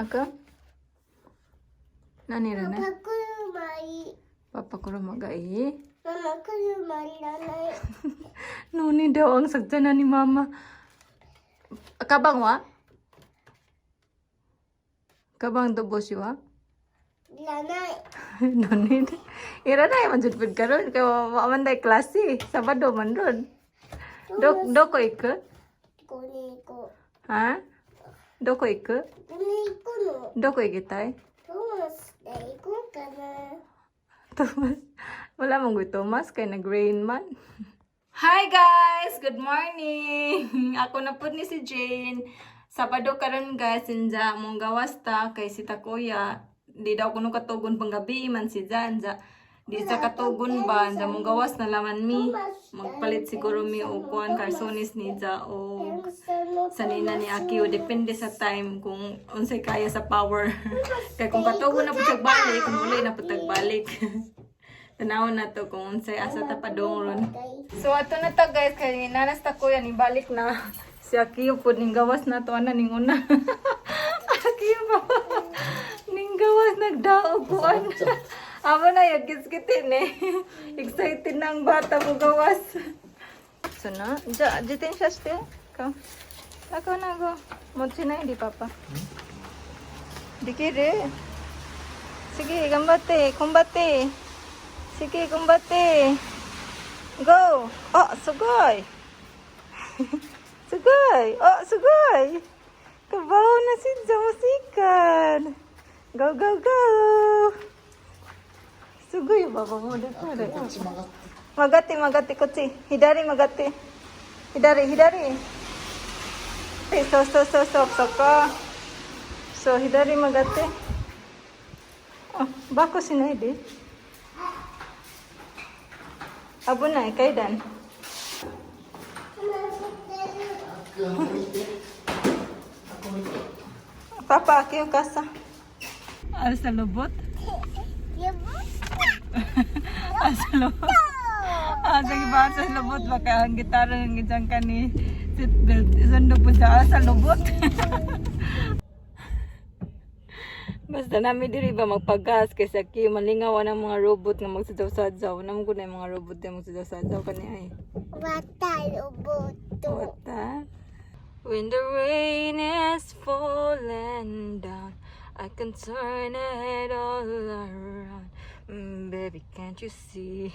Na ka? 何いらないパ車いい。パパ車がいいママ、車いらない。 Nuni daw ang sagtanan ni Mama. カバンはカバンと帽子はいらない。 No need. いらない man jud pud karon kay wa man day klase. Sabado man ron. どこ行くここに行こはどこ行くう。ここに行くの。どこ行きたいトーマスで行こうかな。 Thomas. Wala mong gusto, Thomas kay nag-rain man. Hi guys! Good morning! Ako na po ni si Jane. Sabado karon guys, sinja mong gawas ta kay si Takuya. Di daw kuno katugon panggabi man si Janja. Di sa katugon ba, anja mong gawas na laman mi. Magpalit siguro mi og kuan karsonis ni Ja o sanina ni Akio, depende sa time kung unsay kaya sa power. Kay kung katugon na pud siya balik, muli na pud tag balik. Tanawon na to kung unsay asa ta padung ron. So ato na ta guys, kay nanas ta kuya ni balik na si Akio pud ning gawas na to ana ning una. Akio ba? Ning gawas nagdaog kuan. Amo na yagis kitin eh. Excited na ang bata mo gawas. So na, ja, jitin siya ste. Ka. Ako na go. Mochi na hindi papa. Dikire. Sige, gambate, kumbate. Sige, kumbate. Go. Oh, sugoi. Sugoi. Oh, sugoi. Kabaw na si Jomosikan. Go, go, go. Sugoi, baba mo dito. 曲がって曲がってこっち左曲がって左左そうそうそうそうそこそう左曲がってあバックしないで危ない階段パパ開けようかさあさロボットあsa lubot. Ah, sige ba sa lubot baka ang gitara ng gitsang ka ni seatbelt. Isundo po siya ah, sa lubot. Basta nami diri ba magpagas kay sa kiyo malingaw ang mga robot nga magsadyaw-sadyaw. Namo gud na yung mga robot nga magsadyaw-sadyaw kani ay. わたロボット。 What the? When the rain is falling down, I can turn it all around. Baby, can't you see?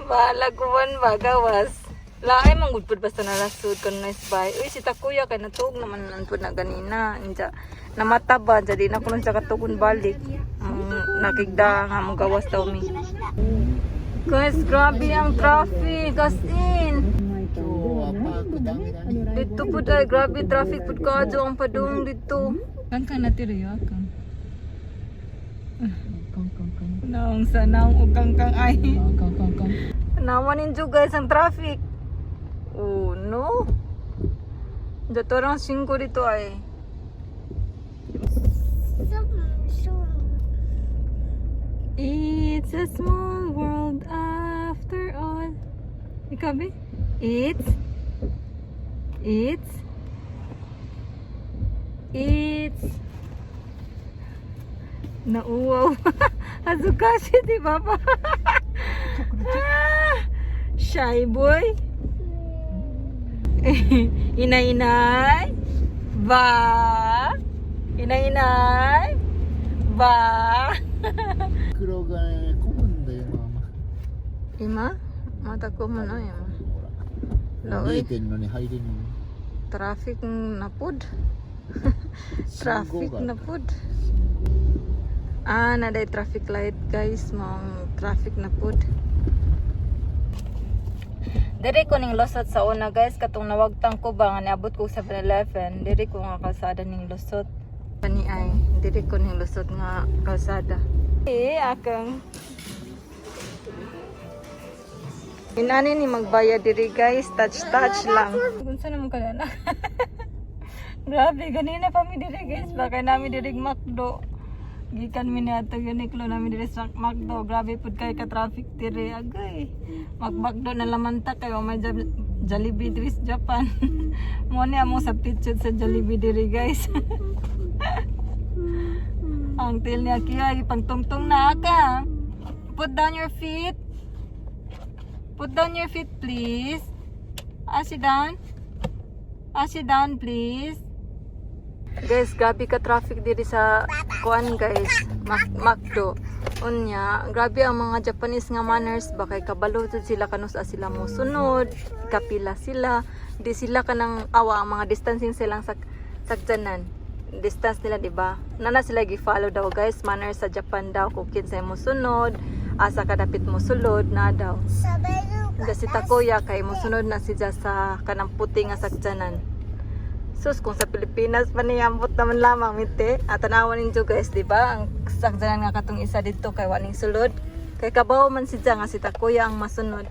Bahala kuwan ba, gawas. Laay man gud pud basta narasud kon nice bay. Uy, si Takuya kay natuog naman nan pud na ganina. Inja namata ba jadi na kuno siya katugon balik. Nakigda nga mo gawas daw mi. Guys, grabe ang traffic. As in. 今日はパークダメだね。 Dito po ay grabe traffic pud kaadyo ang padung dito. Kan kan natiro yo akang. カンカンカン。 Naong sa naong ukang kang ay. カンカンカン。 Naman ninyo guys ang traffic. Oh no. Dito lang 5 dito ay. そう。 It's a small world after all. Ikaw, be? It's Nauwaw. Hazukashi, di ba pa? Ah, shy boy. Inay-inay. Ba. Inay-inay. Ba. 黒がね混むんだよママ。今また混むの今。ほら。見えてんのに入れんのに。 Traffic na pod. 信 Traffic 号が na pod. Ah, na day traffic light guys, mong traffic na pod. Diri ko ning lusot sa una guys, katong nawagtang ko ba nga niabot ko sa 7-Eleven, diri ko nga kalsada ning lusot. Kani ay, diri ko ning lusot nga kalsada. Eh, akang Inani ni magbayad diri guys, touch touch lang. Unsa naman ka na? Grabe, ganina pa mi diri guys, baka nami diri McDo. Gikan mi ni ato Uniqlo nami diri sa McDo. Grabe pud kay ka traffic diri agay. Mag-McDo na laman ta kay may job, Jollibee diri sa Japan. Mo ni among substitute sa Jollibee diri, guys. Ang tail ni Akia ipangtungtong na ka. Put down your feet. Put down your feet, please. Asi down. Asi down, please. Guys, grabe ka traffic diri sa kuan, guys. Macdo. Unya, grabe ang mga Japanese nga manners ba kay kabalo jud sila kanus-a sila mo sunod, kapila sila, di sila kanang awa ang mga distancing silang sa sakyanan. Distance nila, di ba? Nana sila gi-follow daw, guys, manners sa Japan daw kung kinsay mo sunod, asa ka dapit mo sulod na daw. 喋るか Kasi takoya kay mosunod na siya sa kanang puti nga sakyanan. Sus, kung sa Pilipinas pa niya, ambot naman lamang mite. At tanawan ninyo, guys, di ba? Ang sakyanan nga katong isa dito kay waning sulod. Kay kabaw man siya nga si Takuya ang masunod.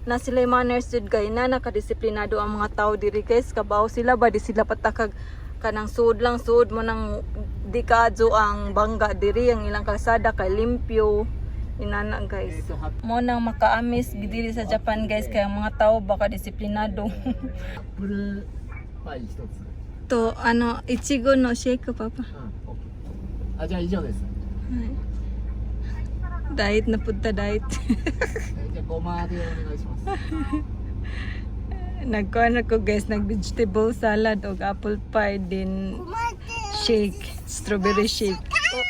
Na sila manners jud kay na nakadisiplinado ang mga tao diri, guys. Kabaw sila ba di sila patakag kanang suod lang suod mo nang di kaadyo ang bangga diri ang ilang kalsada kay limpyo inana, guys. Mo nang makaamis diri sa Japan, guys, kay ang mga tao baka disiplinado. アップルパイ一つ。 To ano, ichigo no shake, papa. うん、オッケー。あ、じゃあ以上です。 Diet na punta diet. じゃあごまでお願いします。 Nagkuan ako, guys, nag vegetable salad og apple pie din shake, strawberry shake. Oh,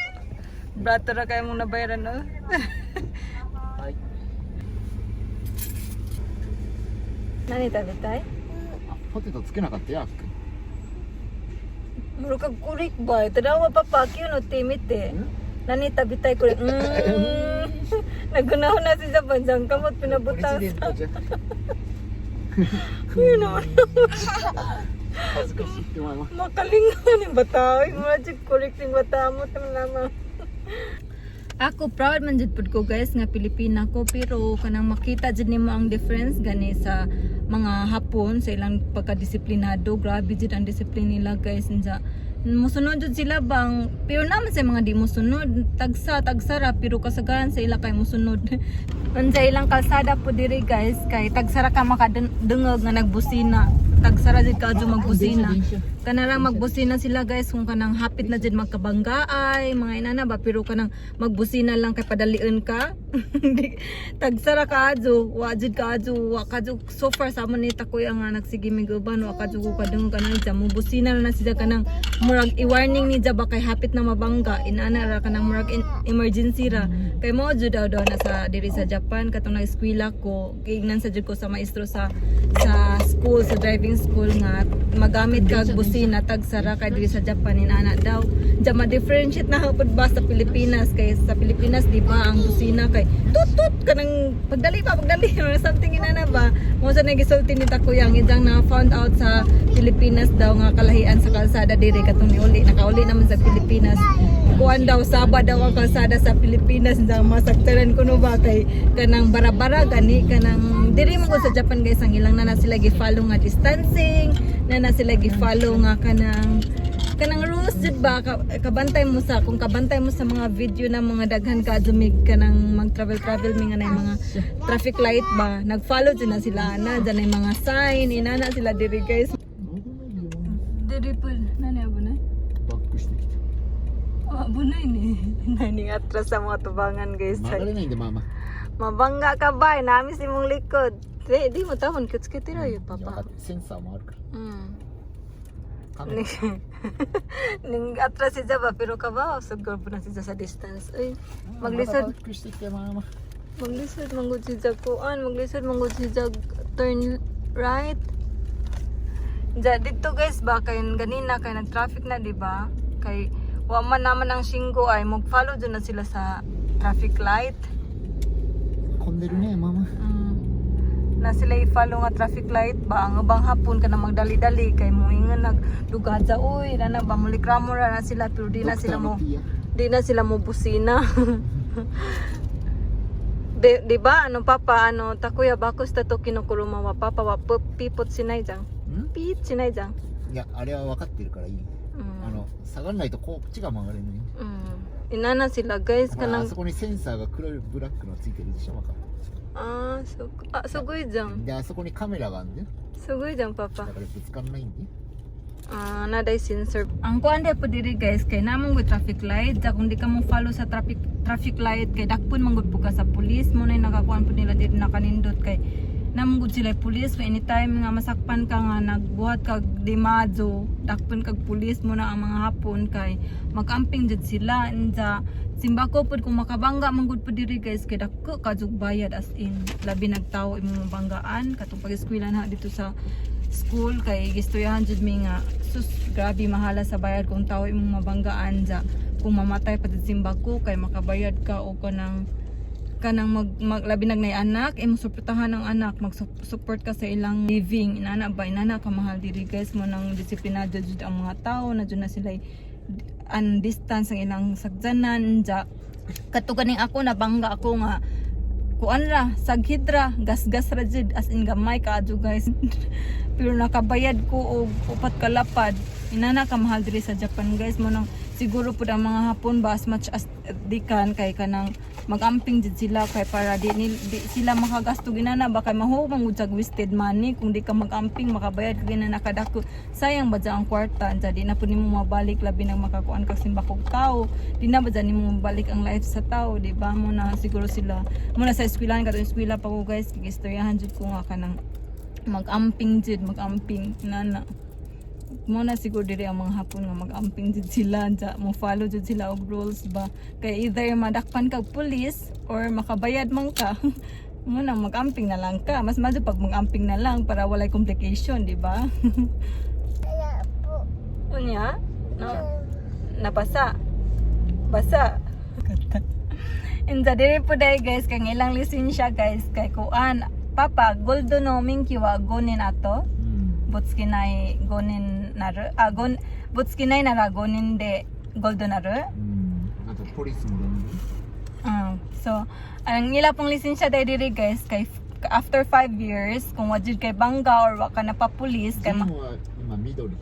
brato ra kayo mong nabayaran, no? はい。 Nani tabi tay? あ、ポテトつけなかったよ、あっくん。 Muro kag kurik ba? Tanawa pa pa no timit eh. Nani tabi tay kurik. Nagunahon na si Japan jang kamot プ pinabutang. レジデントじゃん。 Yun naman. 恥ずかしいって思います。 Makalingaw ni bata. Ay, mga jud correct ning bata mo tama lamang. Ako proud man jud pud ko, guys, nga Pilipina ko, pero kanang makita jud nimo ang difference gani sa mga Hapon sa ilang pagkadisiplinado. Grabe jud ang discipline nila, guys. Unsa musunod jud sila bang, pero naman sa mga di musunod tagsa tagsa ra, pero kasagaran sa ila kay musunod. Unsa ilang kalsada po diri, guys, kay tagsara ka makadungog nga nagbusina. Tagsara jud ka adyo magbusina. Kanarang magbusina sila, guys, kung kanang hapit na jud magkabanggaay mga inana ba, pero kanang magbusina lang kay padalion ka. Tagsara ka adyo, wa jud ka adyo, wa ka adyo. So far sa amon ni Takoy ang nga nagsige miguban, wa ka adyo ko kadungog kanang dya mo busina na sila kanang murag i-warning ni dya ba kay hapit na mabangga inana ra kanang murag emergency ra kay mo jud daw daw na sa diri sa Japan. Katong nag-eskwela ko, giingnan sa jud ko sa maestro sa school, sa driving school, nga magamit kag busina tagsara kay diri sa Japan inana daw. Diya ma-differentiate na pud ba sa Pilipinas, kay sa Pilipinas, di ba, ang busina kay tut tut kanang pagdali pa pagdali or something inana ba. Mo sa nagisulti ni Takuyang idang na found out sa Pilipinas daw nga kalahian sa kalsada diri katong niuli nakauli naman sa Pilipinas, kuan daw, saba daw ang kalsada sa Pilipinas daw, masaktaran kuno ba kay kanang bara-bara gani. Kanang diri mo ko sa Japan, guys, ang ilang na na sila gi-follow nga distancing, na na sila gi-follow nga kanang kanang rules jud ba. Kabantay mo sa kung kabantay mo sa mga video na mga daghan ka dumig kanang mag travel travel mi nga na mga traffic light ba, nag-follow jud na sila ana dyan ay mga sign inana sila diri, guys. Diri po nani abo na. バックしてきた。 Oh, bunay ni. Nani atras sa mga tubangan, guys. 曲がれないんで、まあまあ。 Mabangga ka ba? Namis imong likod. Di, di mo tahon kits kitira yo いや分か papa. ってるセンサーもあるから。カメ Ning, ning atras siya ba pero kabaw sugod po na siya sa distance. Uy, ラ。また maglisod バックしてきて、まあまあ。 maglisod manggod siya kuan, maglisod manggod siya turn right. Ja, dito, guys, ba kay ganina kay nag-traffic na, di ba? Kay wa man naman ang singgo ay mag-follow jud na sila sa traffic light. 混んでるね、まあまあ。 Na sila i-follow nga traffic light ba. Ang ubang hapon ka na magdali-dali kay mo ingon nagdugadza uy na na ba mulikramo ra na sila, pero di ド na クタ sila ーの mo ピア。 di na sila mo busina. Di ba ano, papa, ano takuya bakos ta to kinukuruma wa papa wa pipot sinay jang ん pit sinay jang. いや、あれは分かってるからいい。 あの、下がらないとこっちが曲がれない。 Inana sila, guys, ほら、あ kanang そこにセンサーが黒いブラックのついてるでしょ、わかる。あー、そっか。あ、すごいじゃん。で、あそこにカメラがあるんだよ。すごいじゃん、パパ。だからぶつかんないんだよ。 Ah, naa day sensor. Ang kuan day po diri, guys, kay namong go traffic light. Ja, kung di ka mo follow sa traffic light kay dakpon man gud po ka sa police mo na nakakuan po nila diri, nakanindot kay namong gud sila police. Kay anytime nga masakpan ka nga nagbuhat kag dimadzo, dakpon kag police mo na ang mga Hapon kay magamping jud sila. Inja simbako pud kung makabangga man gud po diri, guys, kay dako ka jud bayad, as in labi nagtawo imong mabanggaan. Katong pag-eskwela na dito sa school kay gistoyahan jud mi nga sus, grabe mahala sa bayad kung tao imong mabanggaan. Ja kung mamatay pa jud simbako kay makabayad ka o kanang mag labi nag nay anak, imong suportahan ang anak, mag-support ka sa ilang living, inana ba, inana ka mahal diri, guys. Mo nang disiplinado jud ang mga tao na jud na sila ang distance ang ilang sagjanan. Ja kato ganing ako nabangga ako nga kuan ra, saghid ra, gasgas ra jud, as in gamay kaadyo, guys, pero nakabayad ko og upat ka lapad. Inana ka mahal diri sa Japan, guys. Mo nang siguro pud ang mga Hapon ba, as much as they can, kay kanang magamping jud sila kay para di sila makagasto ginana ba, kay mahuman gud sa wasted money kung di ka magamping. Makabayad ka ginana kadako, sayang ba dyan ang kwarta? Dyan di na pud nimo mabalik, labi nang makakuan kag simbakog tao, di na ba dyan nimo mabalik ang life sa tao, di ba? Mo na siguro sila mo na sa eskwelahan, katong eskwela pa ko, guys, kay jud ko nga kanang mag-amping jud, mag-amping nana mo na siguro diri ang mga Hapon nga mag-amping jud sila. Dya mo follow jud sila og rules ba, kay either madakpan kag police or makabayad man ka. Mo na mag-amping na lang ka, mas madyo pag mag-amping na lang para walay complication, di ba? Kaya po. Unya no, nabasa basa. Insa diri po dahil, guys, kang ilang lisensya, guys, kay kuan, papa, ゴールドの免許は5年後うん。ぶつけない5年なるあ五ぶつけないなら5年でゴールドなる。うん。あとポリスも全部。 Mm. So, ang ila pong lisensya dahil diri, guys, kay after 5 years, kung wajid kay bangga or wa ka napapulis kay ジンは今緑。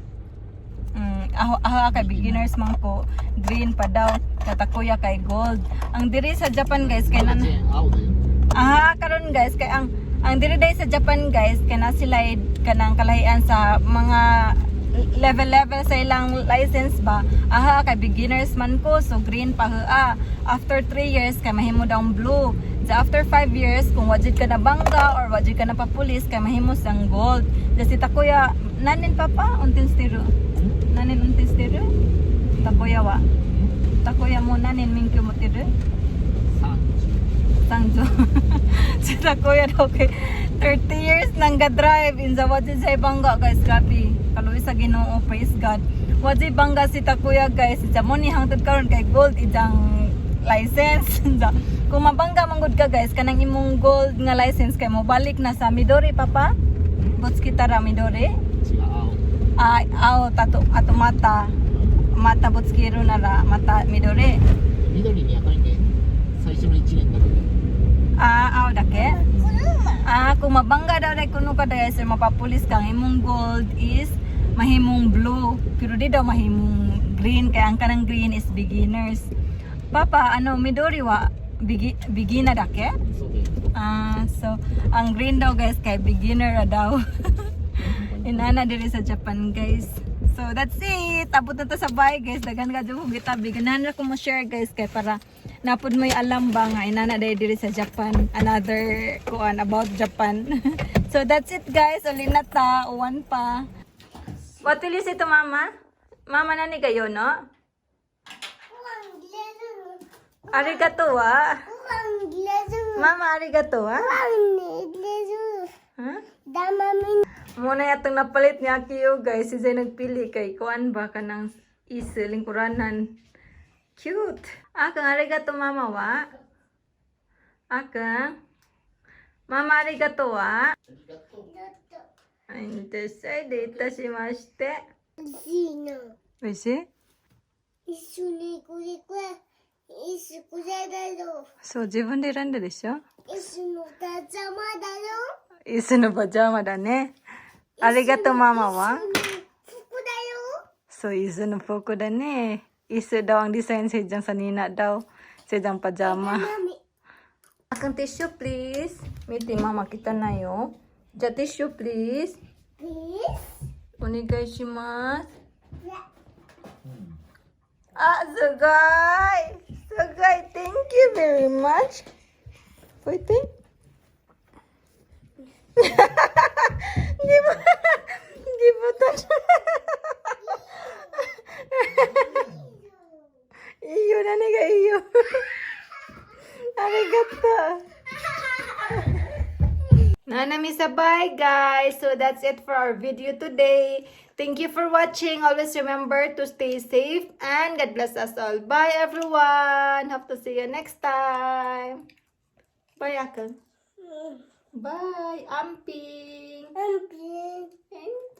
Aho kay beginners man ko, green pa daw, katakuya kay gold. Ang diri sa Japan, guys, kay まだ nan ジェーン青だよ。 Ah, karon, guys, kay ang diri day sa Japan, guys, kay na sila kanang kalahian sa mga level level sa ilang license ba. Aha, kay beginners man ko, so green pa ha. After 3 years kay mahimo daw blue. Sa after 5 years kung wajid ka na bangga or wajid ka na papulis kay mahimo sang gold. Da si Takuya, 何年 papa 運転してる? 何年運転してる? Takuya wa. Takuya mo 何年免許持ってる? 30。 Sangjo. Si Takuya daw kay 30 years nang ga-drive in sa wajid sa bangga, guys, grabe. Kaluoy sa Ginoo, praise God. Wajid bangga si Takuya, guys. Sa mo ni hangtod karon kay gold ijang license. Sa kung mabangga man gud ka, guys, kanang imong gold nga license kay mo balik na sa 緑, papa. ぶつけたら緑. 違う、青。 Ah, aw tato ato またまたぶつけるならまた緑。緑に赤いね。最初の1年だけで。 Ah, aw だけ. Kuruma. Ah, kung mabangga daw dai kuno ka dai sir, mapapulis kang imong gold is mahimong blue. Pero di daw mahimong green kay ang kanang green is beginners. Papa, ano 緑は beginner だけ? そうだよ。 Ah, so ang green daw, guys, kay beginner ra daw. Inana diri sa Japan, guys. So that's it. Abot na ta sa bahay, guys. Daghan ka jud kong gitabi. Ganahan ra ko mo share, guys, kay para napud mo'y alam ba nga inana dai diri sa Japan. Another kuan about Japan. So that's it, guys. Uli na ta. Uwan pa. What will you say to Mama? Mama, 何がよ no? ご飯入れるの。 ありがとう wa. ご飯入れるの。 Mama, ありがとう wa. ご飯入れる。 Huh? ダマみ Muna yatong napalit ni Akio, guys. Si Zay nagpili kay kuan ba kanang isa lingkuranan. Cute. Akang ありがとう mama wa. Akang. Mama, ありがとう wa. はい、でいたしまして。美味しいな。おいしい。一緒にこれこれ、一緒これだろ。そう、自分で選んだでしょ。一緒のパジャマだろ。椅子のパジャマだね。ありがとうママは。一緒の服だよ。 So, 椅子の服だね。椅子daw ang design sa ijang sanina daw. Sa ijang pajama. マミ。Akang tissue, please. 見て, ママ汚いよ。じゃあ、tissue, please. Please. お願いします。あ、すごいすごい。 Thank you very much. Pwede? Di ba? Di ba to? いいよ、何がいいよ。ありがとう。Naa na mi sa bye, guys. So that's it for our video today. Thank you for watching. Always remember to stay safe and God bless us all. Bye, everyone. Hope to see you next time. Bye, Akang. Bye. Amping. Amping. Thank